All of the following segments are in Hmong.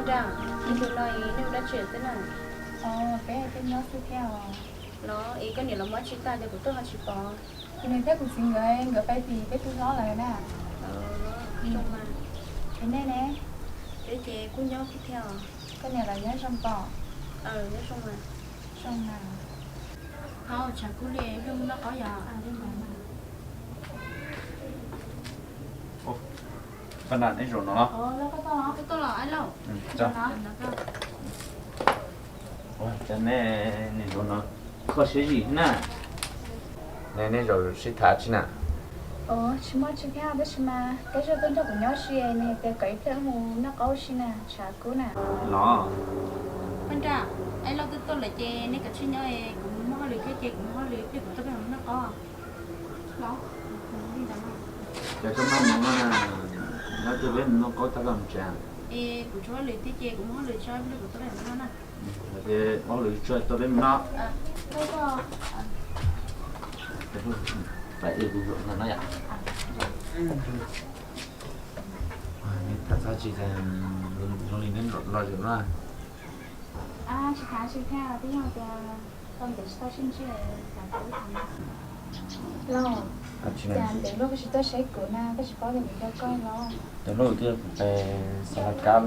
Nra, ib ntu no nej ua dab tsi xwb na? Peb peb nyob xwb thiab os. Los es koj niam los muab tsis tag ces kuv twb ho tsis pom. Kuv niam thiab kuv txiv nkawd, nkawd pais tim peb tug hlob lawm na. Zoo mas. Es nej ne? Peb ces kuj nyob xwb thiab os. Koj niam lawv nyob zoo pom? Nyob zoo mas. Zoo mas. Thaum tshav kub li, wb mus noj qaub yom. Koj nram nej zaum no los? Koj tuaj los? Ua cas nej, nej zaum no kho siab zim na. Nej, nej zaum sib tham tsi na? Ua, tsis muaj tsi thiab tab sis mas Kab Zaj tuaj nrog kuv nyob si, nws hais tias kom ib pliag wb mus noj qaub si na, tshav kub na. Los? Koj Nra, Aib Lauj twb tuaj lawm ces nej kav tsij nyob, kuv mus muab hauj lwm thiab ces kuv mus muab hauj lwm ib pliag kuv tuaj peb mus noj qaub. Los? Ces koj noj mov no, nyob twg peb mus noj qaub tag koj mus tsev. Es kuv tshuav hauj lwm thiab ces kuv muab hauj lwm tso ib pliag kuv tuaj peb mus noj na. Ces muab hauj lwm tso tuaj peb mus noj. Pab ib kuv zaum no no yom. Neb tham txog tsi, zoo li neb los zaum no? Tsis tham tsi thiab, twb yog tias tau ntev tsis tau sib ntsib, xav tau wb tham. Lauj, cas ntev luaj koj tsis tuaj saib kuv na, koj tsis paub tias kuv nco koj los? Ntev luaj twb yog kuv pais xa laj kab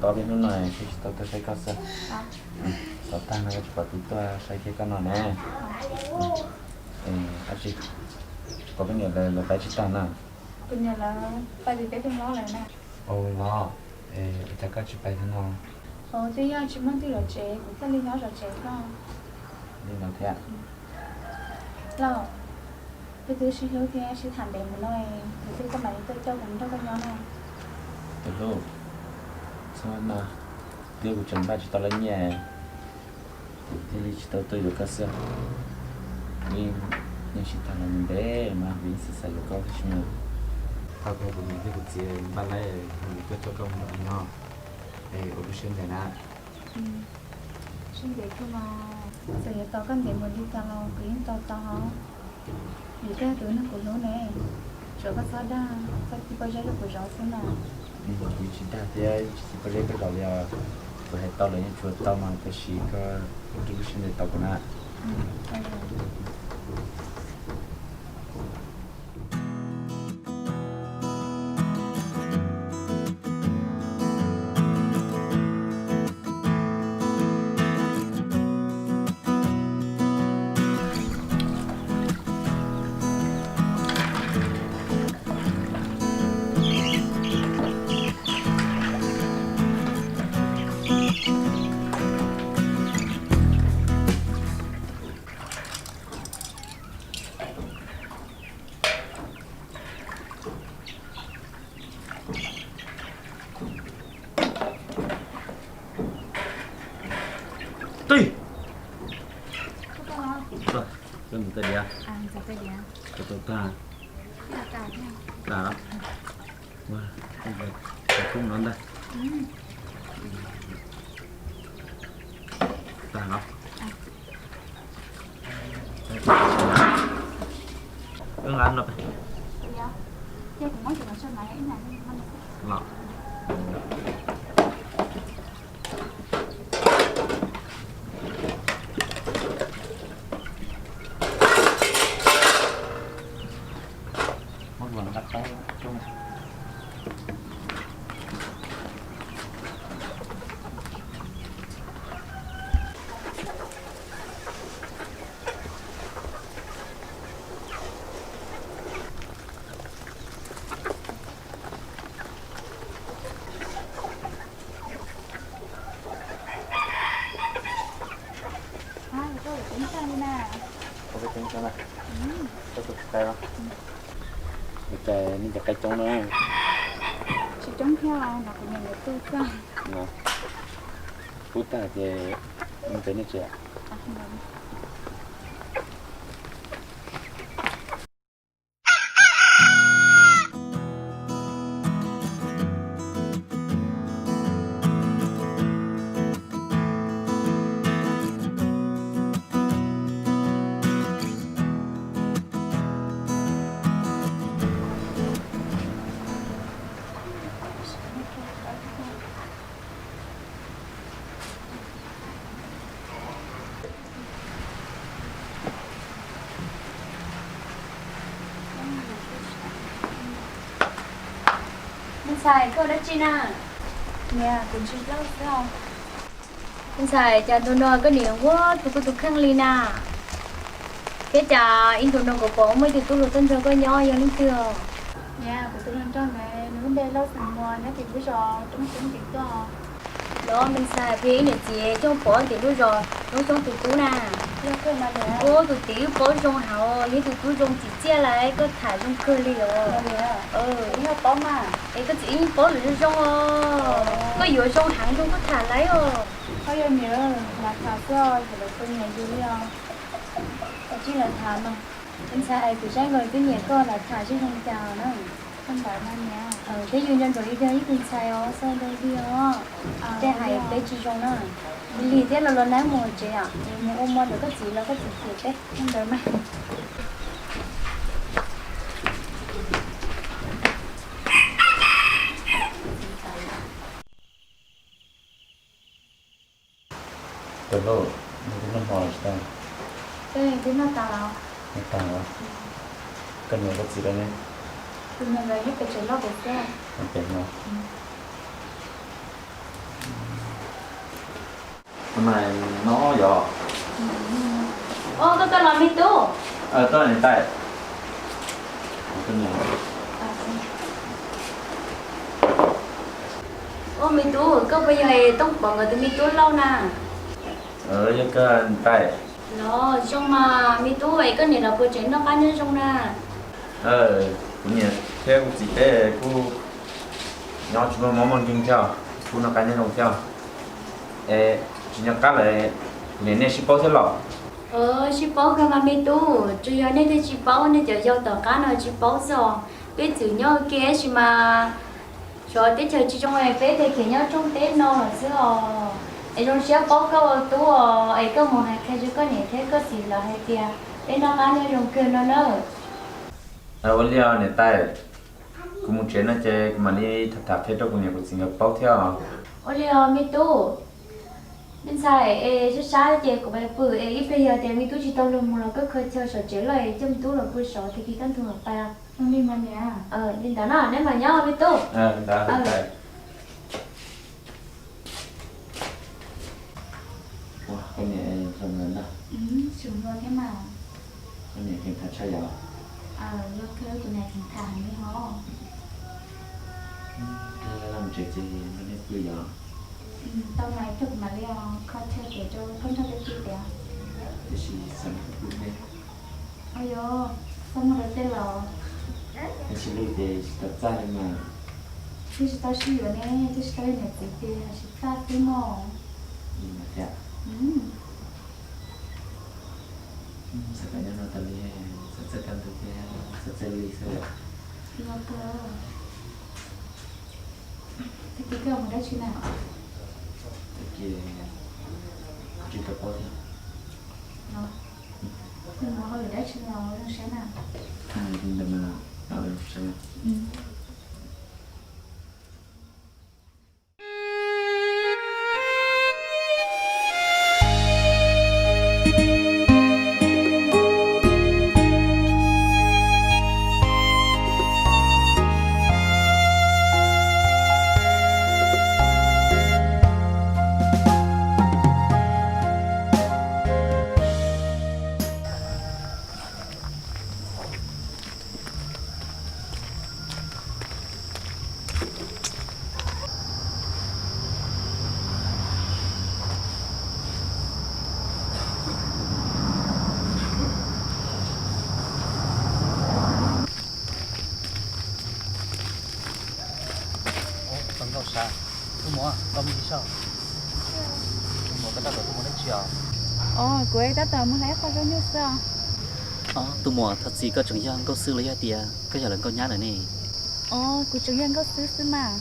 tau peb hnub no, tsis tau tuaj saib koj xwb. Xav tag no koj tsis pom kuv tuaj saib kiag koj no ne. Dab tsi, koj poj niam lawv pais tsis tag na? Kuv niam lawv pais tim peb tug hlob lawm na. Ua los, ua cas koj tsis pais thiab no? Twb yog tsis muaj twg zov tsev, kuv thiaj li nyob zov tsev koj. Li no thiab. Lauj, peb twb sib hlub thiab sib tham ntev mus no, kuv twb koj mam li tuaj coj kuv nrog koj nyob na. Tus hlub, txhob mas, twb kuv tseem npaj tsis tau lawv nyiaj, kuv thiaj li tsis tau tuaj yuav koj xwb. Yeej, yeej sib tham los ntev mas kuv yeej xav xav yuav koj tab sis mas tau kuv niam thiab kuv txiv npaj laib, kuv tuaj coj koj mus nrog kuv nyob, es ua lub siab ntev na. Siab ntev kawg mas, txawm yuav tos koj ntev mus li cas los kuv yeej tos tau. Vim koj yog tus neeg kuv hlub ne, tsuav koj txhob dag, txhob txi pob zeb rau kuv zov xwb na. Kuv tsis dag thiab tsis txi pob zeb koj zov li os. Kuv hais tau los yeej tsuas tau mas, tab sis koj ua lub siab ntev tos kuv na. Tij, koj mus tag diav, koj tau tag, tag los? Ua, koj no ntag. Tag los? Wb nqa no pem. Los. Muab los nqa peb coob. Ua peb coob na. Koj tus qaib los? Ua cas nej cov qaib coob na? Tsis coob thiab, no kuv niam nkawd tu tag. Pub tag ces mus pem nej tsev. Ntxhais, koj dab tsi na? Niam, kuv ntsis loj xwb os. Ntxhais, cas ntu no koj nim yuav ua tus kuj tus kheej li na? Thiab cas ib ntu no kuv pom muaj ib tug tub hluas tuaj nrog koj nyob yog leej twg os? Niam, kuv tus hluas nraug ntawd nws lub npe Lauj Xeem Muas, nyob tim lub zos Roob Xyoob tim tuaj. Los me ntxhais, pheej ib niam txiv coj pom tim lub zos Roob Xyoob tus tub na. Ua tus txiv wb paub zoo heev, yog tus tub zoo tsim txiaj lawm, koj tham zoo kawg li os. Es koj txiv wb yeej paub lawm zoo zoo os. Koj yuav zoo heev zoo koj tham lawm os. Lam tham xwb, lawv tus niam yus li os. Ua tsis lawv tham mas. Ntxhais, kuv saib nkaus twb niam koj lam tham zoo zoo cas na. Thiab yus nco ntsoov yus yog ib tug ntxhais os, xav ntau li os. Tej hais peb tsis zoo na. Lig thiab los los nab mus tsev, mus ua mov ntawm koj txiv los koj txiv cem peb ntawd mas. Tus hlub, noj hmo los tsis tau? Twb noj tas los. Noj tas los. Koj niam koj txiv lawv ne? Tus niam nkawd nyob pem tsev loj pem xwb. Nyob pem no. Mas no yog. Ua, koj tuaj los me tub? Tuaj niam tais. Ua, me tub, koj puas yog Tooj Pov nkawd tus me tub Lauj na? Yog kawg niam tais. Los zoo mas me tub, es koj niam los puas tseem noj qab nyob zoo na? Kuv niam thiab kuv txiv peb kuj nyob tsis muaj mob muaj nkeeg thiab, kuj noj qab nyob zoo thiab. Es tsis nco qab lawm, kuv niam nej sib paub thiab los? Sib paub kawg mas me tub, tsuas yog nej thiaj tsis paub, nej cov yau tom qab no tsis paub xwb os. Peb txwm nyob ua ke tab sis mas xyov teb chaws tsis zoo es peb thiaj khiav nyob rooj teb no lawm xwb os. Es zoo siab paub koj ua tub os, es koj mus hais qhia rau koj niam thiab koj txiv lawv hais tias peb noj qab nyob zoo kawg no nawb. Ua li os niam tais, kuv mus tsev no ces kuv mam li tham tham qhia rau kuv niam kuv txiv nkawd paub thiab os. Ua li os me tub. Me ntxhais, es sab sab ces kuv pais pw es ib pliag yog tias me tub tsis tau luag mus los koj kho chaw saum tsev loj es coj me tub los pw saud tag kis kaj ntug mam pais. Li ntawd na, neb mam nyob me tub. Ua, koj niam zoo thiab mas. Koj niam kheev tham tshaj yom? Yog kawg, kuv niam kheev tham heev li hos. Koj mus tsev ces nrog nej pw yom? Tau mas, ib pliag kuv mam li kho chaw pem rau koj nrog peb pw tiag. Tiam sis xav nrog koj pw thiab. Ua yog, koj muaj dab tsi los? Tab sis li ces tsis tau txaj li mas. Twb tsis tau sib yuav ne, twb tsis tau ib niam txiv ces tsis txaj xwb mog. Li mas thiab. Xav kom nyob no tas li, xav txawj kaj ntug thiab, xav txawj li xwb lawm. Tag kis koj mus dab tsi na? Tag kis tsis tau paub thiab. Mus hauj lwm dab tsi los zoo siab na? Li ntawd mas zoo siab. Tau nkauj sab, tus muam, koj mus li saum. Tus muam, koj tab tom tuaj mus dab tsi os? Os, kuv tab tom mus hla ib qho zaub nyuj xwb os. Os, tus muam, thov txim, koj tseem yog nkauj xwb los yog tias koj yog lawv nkauj nyab lawm ne? Os, kuv tseem yog nkauj xwb xwb mas.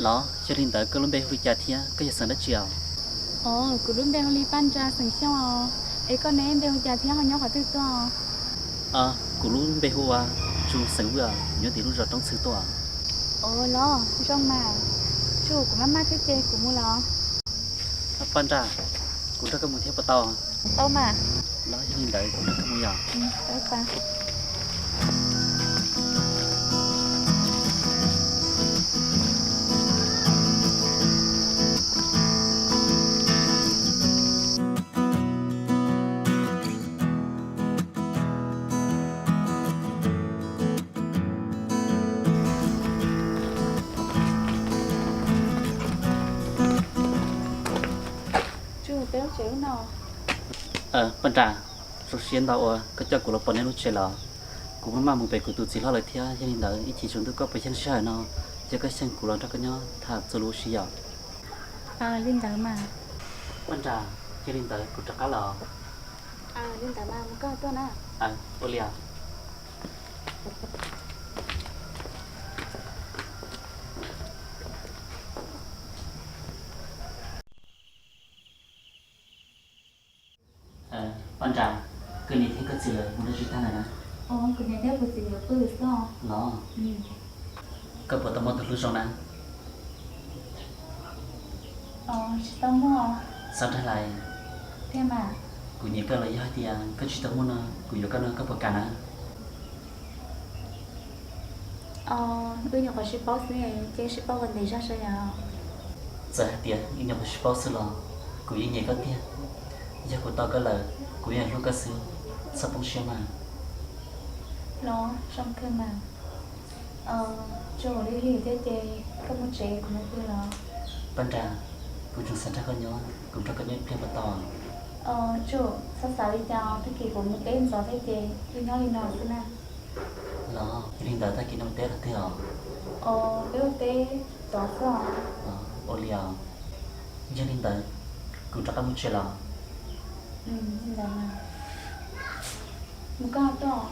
Los, yog li ntawd koj lub npe hu li cas thiab koj yog xeem dab tsi os? Os, kuv lub npe hu li Paj Nra xeem Xyooj os. Es koj ne, npe hu cas thiab ho nyob qhov twg tuaj? Os, kuv lub npe hu ua Tsu xeem Vwj os, nyob tim lub zos Roob Txhwv tuaj. Os los, zoo mas. Tsu, kuv maj maj thiab ces kuv mus los. Paj Nra, kuv nrog koj mus thiab puas tau? Tau mas. Los yog li ntawd kuv nrog koj mus yom. Pab pab. Paj Nra, zoo siab ntau uas koj coj kuv los pom nej lub tsev los. Kuv maj maj mus pem kuv tus txiv hlob lawm thiab, yog li ntawd ib chim tsaus ntuj koj puas yeej sij hawm no, yog koj xyeej kuv los nrog koj nyob tham txhua lub sij hawm. Li ntawd mas. Paj Nra, yog li ntawd kuv rov qab los. Li ntawd mas mus koj tuaj na. Ua li os. Paj Nra, koj niam thiab koj txiv lawv mus dab tsi tag lawm na? Kuv niam thiab kuv txiv lawv pw xwb. Los, koj puas tau muaj tus hlub zoo na? Tsis tau muaj. Xav dag lais. Thiab mas. Kuv nyiam koj los yog hais tias koj tsis tau muaj no, kuv yuav koj no koj puas kam na? Wb nyuam qhuav sib paub xwb, ces sib paub ua ntev zog sav yom. Txawm hais tias wb nyuam qhuav sib paub xwb los kuv yeej nyiam koj tiag. Yog kuv tau koj lawm, kuv yeej hlub koj xwb, txhob poob siab mas. Los zoo kawg mas. Tsuas ua li thiab ces koj mus tsev, kuv mus pw los. Paj Nra, kuv tseem xav nrog koj nyob, kuv nrog koj nyob ib pliag puas tau? Tsuas xav xav li cas, tag kis kuv mus teb ntxov thiab ces wb nyob li no xwb na. Los yog li ntawd tag kis no mus teb los twg os? Peb ua teb tod xwb os. Ua li os. Yog li ntawd kuv rov qab mus tsev los. Mus koj tuaj.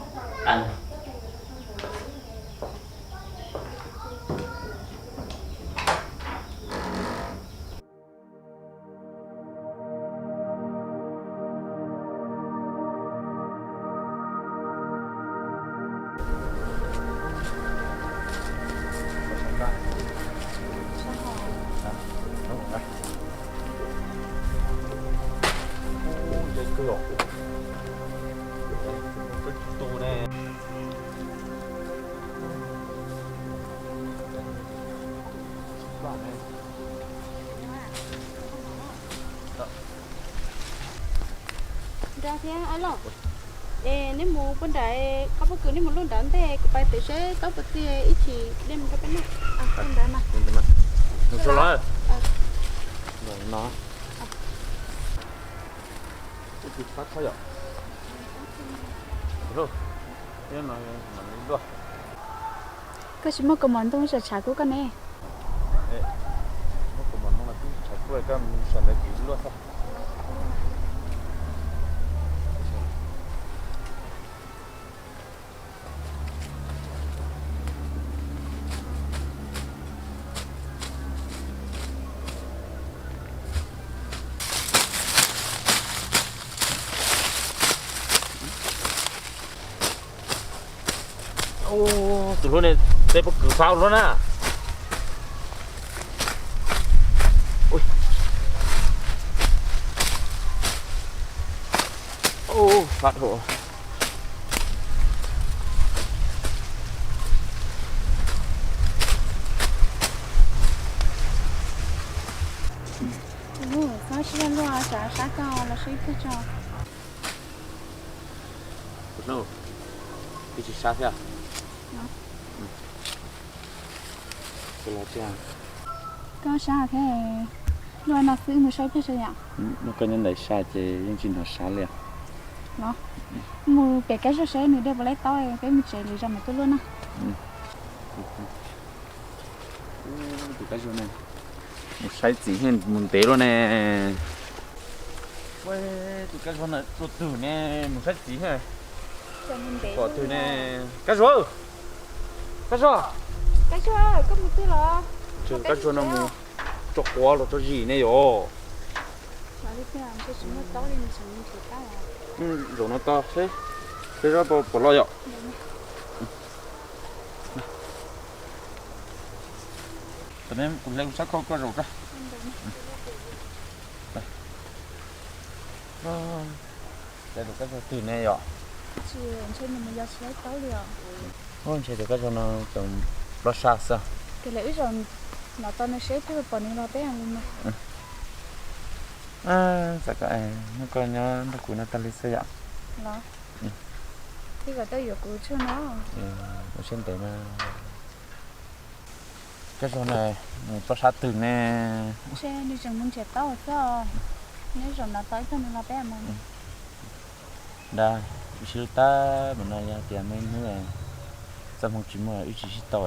Nrog thiab Ab Lauj, es neb mus puag nram qab pob kws, neb mus lub nrad ntej, kuv pais pem seb taub puas txig ib chim nej mus rau peb noj. Ntawd mas. Mus tso los. No. Koj tsis muaj kaus mom ntoo tshav tshav kub koj ne? Muaj kaus mom ntoo los twb tshav kub, koj mus saum ntawd kuv luaj xwb. Tus hlub ne, teb pob kws fab luaj na. Fab dhau. Txhob sib luag, sab sab koj los sib ib pliag tso. Tus hlub, koj tsis sab thiab? Koj sab thiab, luaj no xwb mus saib ib pliag tso yom. Muaj koj nyob ntawd sab ces yeej tsis hnov sab li os. Los, mus pem Kab Zuag seb nws dej puas laib taub, peb mus tsev lwm zaus mam tuaj luaj na. Tus Kab Zuag ne, mus saib txiv thiab mus ntev luaj ne. Tus Kab Zuag na, tua twg ne, mus saib txiv thiab. Pom twg ne? Kab Zuag, Kab Zuag. Kab Zuag, koj mus twg los? Kab Zuag no mus tso quav los tso zis ne yom. Zaum no tau seb, seb Kab Zuag puas los yom. Kuv hle kuv sab khau koj zaum tso. Ces tus Kab Zuag twg ne yom? Ntshe tus Kab Zuag no tseem plob sab xwb. Ces lawv wb zaum no tau nws seb twb pom nws los peb li no. Txawm koj, koj nyob nrog kuv no tag li xwb yom. Los, thiab kom tau yuav kuv tshuaj no. Ua siab ntev na. Kab Zuag na, mus plob sab twg ne? Ntshe nws tseem mus nrhiav taub xwb os. Neb zaum no tau ib tug neeg los peb mus. Dab, wb sib hlub tag mus no yog tias muaj ib hnub txoj hmoo tsis muaj wb tsis sib tau,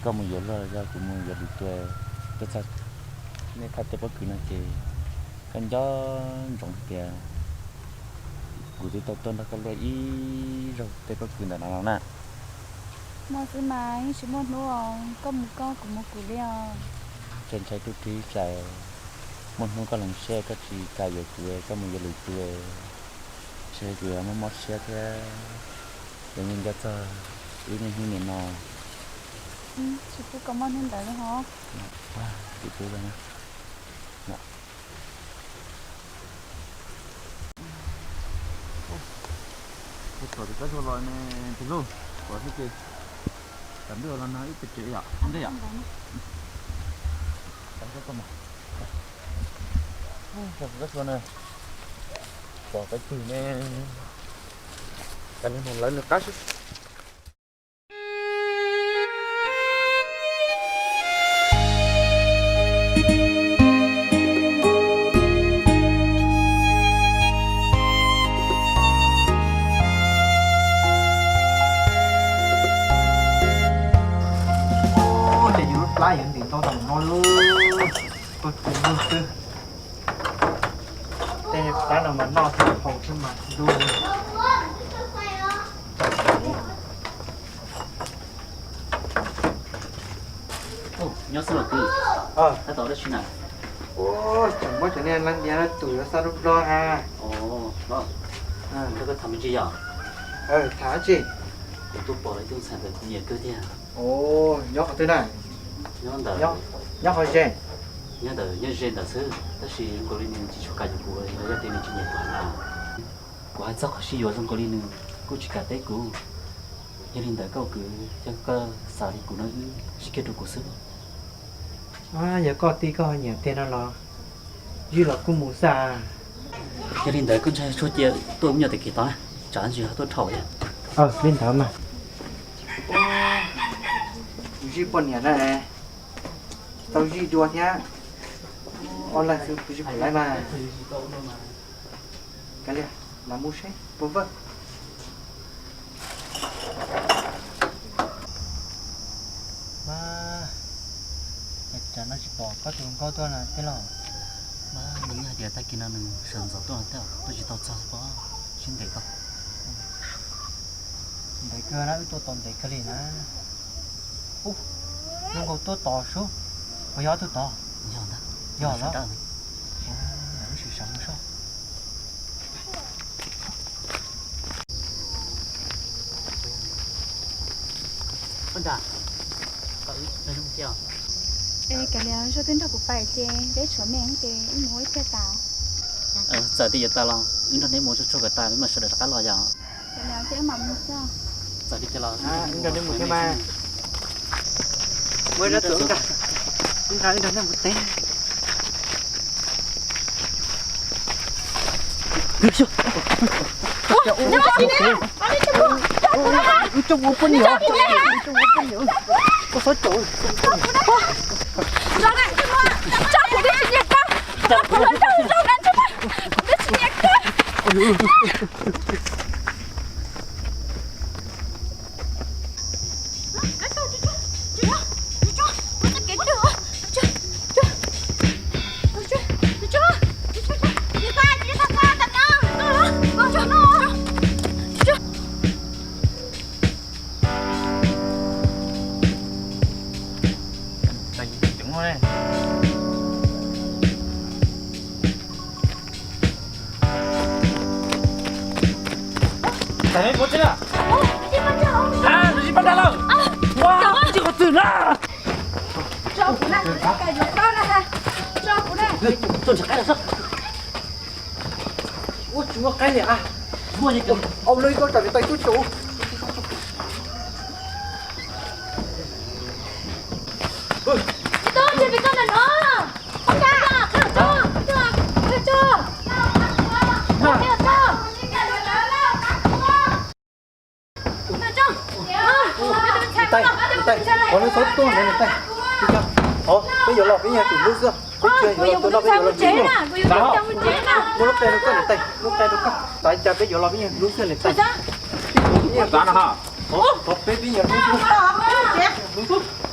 koj mus yuav luag los yog kuv mus yuav lwm tus tuaj txog nej thaj tej pob kws no ces koj nco ntsoov tias kuv twb tau tuaj nrog koj luaj ib zaug tej pob kws ntawm no los na. Muaj xwb mas, yeej tsis muaj hnub koj mus koj kuv mus kuv li os. Ntshai ntshai tub rig hlais, muaj hnub koj hloov siab koj tsis kam yuav kuv koj mus yuav lwm tus, ntshe kuv yuav mob mob siab thiab. Yuav nco nco txog wb niaj hnub nim no. Tsis pub kom muaj hnub ntawd li hos. Kuv pub. Kuv txom tus kab tshua los ne, tus hlub, kuv xwb ces tam npej los no ib pes tsev yom, ntej yom. Kab tshua ne, pom peb twg ne, tam npej mus lawv nws qab xwb. Ces yus lub plab yuav ntim ntau tau no lub, tuaj tsis muaj xwb. Tej plab no mas noj thiab haus thiab mas ntuj. Nyob xwb los kwv, tab tom dab tsi na? Ua, tseem muab cov niag lab ntiav tus yuav xa rau Nplog ha. Los, koj tham me ntsis yog? Tham dab tsi? Kuv twb pom ib tug ntxhais ntawd kuv nyiam kawg tiag. Nyob qhov twg na? Nyob ntawd, nyob qhov ze. Nyob ntawd, nyob ze ntawd xwb, tab sis zoo nkaus li nws tsis tshua kam yuav kuv los yog tias nws tsis nyiam kuv heev na. Kuv hais txog qhov sib yuav zoo nkaus li nws kuj tsis kam teb kuv. Yog li ntawd koj kwv, yog koj xav li kuv no wb sib kiag rau kuv xwb. Yog koj tib koj nyiam tiag no los zij los kuj mus xwb. Yog li ntawd koj ntshai tshuaj cia tuaj ua me nyuam tam kis tod na, tsam ntsis ho tuaj dhau thiab. Li ntawd mas. Kuv zij poj niam na, tau zij dua thiab, ob leeg xwb kuv zij pom lawv mas. Kav liam, lam mus seb puas vawj. Mas, cas no tsis pom koj tus hluas nkauj tuaj na tej los? Mas nws yeej hais tias tag kis no nws sawv ntxov tuaj no tej, tuaj tsis tau txog pob, sib ntev koj. Ntev kawg na, wb tuaj tod ntev kawg li na. Ub, zoo nkaus tuaj tod sub, puas yog ob tug tod? Yog ntag. Yog los? Wb sim sawv mus seb. Kav liam, zaj twb nrog kuv pais ces peb tshuav me ces wb mus ib pliag tas. Txawm tias yuav tas los wb nrog neb mus tsuag tsuag kom tas peb mam sawv daws rov qab los yom. Txawm li cas los wb nrog neb mus thiab mas. Mus rau txawm, wb nrog neb mus teb. Wb coj ua poj niam, wb coj ua poj niam, koj txhob caum. Tus tsis pab dag lawm. Ua, tsis qhov twg na. Tuaj ntshav qaib los sob. Ua tsis muaj qaib li a. Au, lawv koj tsam li tais tuaj caum. Tais, tais, qhov lub xauv tuaj ntawd nws tais. Ov, peb yuav los peb yog tus lub xwb. Kuv yuav mus tsev na, kuv yuav mus tsev na. Muab lub qe rau koj niam tais, lub qe rau koj. Xav cas peb yuav los peb nyiag hlub xwb niam tais. Xav no ha. Thov peb peb nyiag hlub xwb.